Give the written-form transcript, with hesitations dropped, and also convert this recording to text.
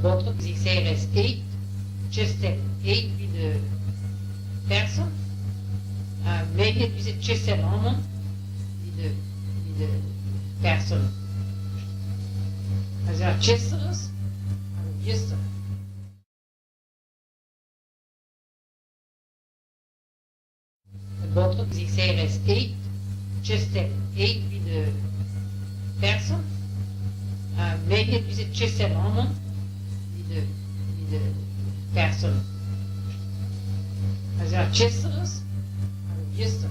Baotred ziserezh eit, Chester eit evit person ha merc'hed 'vije Chester amañ evit evit person. Aze ar Chesterez hag ar Chester. Baotred ziserezh eit, Chester eit evit person ha merc'hed 'vije Chester amañ evit evit person. Aze ar Chesterez hag ar Chester.